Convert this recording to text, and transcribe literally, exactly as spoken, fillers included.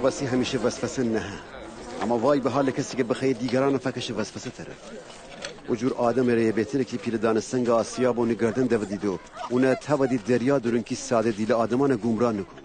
وسی همیشه وسوسه نهه. اما وای به حالٚ کسی کی بخوأیه دیگرأنَ فکشه وسوسه طرف. او جور آدمٚ ره بهتره کی پیله دانه سنگَ آسیاب اونی گردن دودیدی و اونَ تأودی دریا دورون کی ساده دیلٚ آدمأنَ گومراه نوکونه.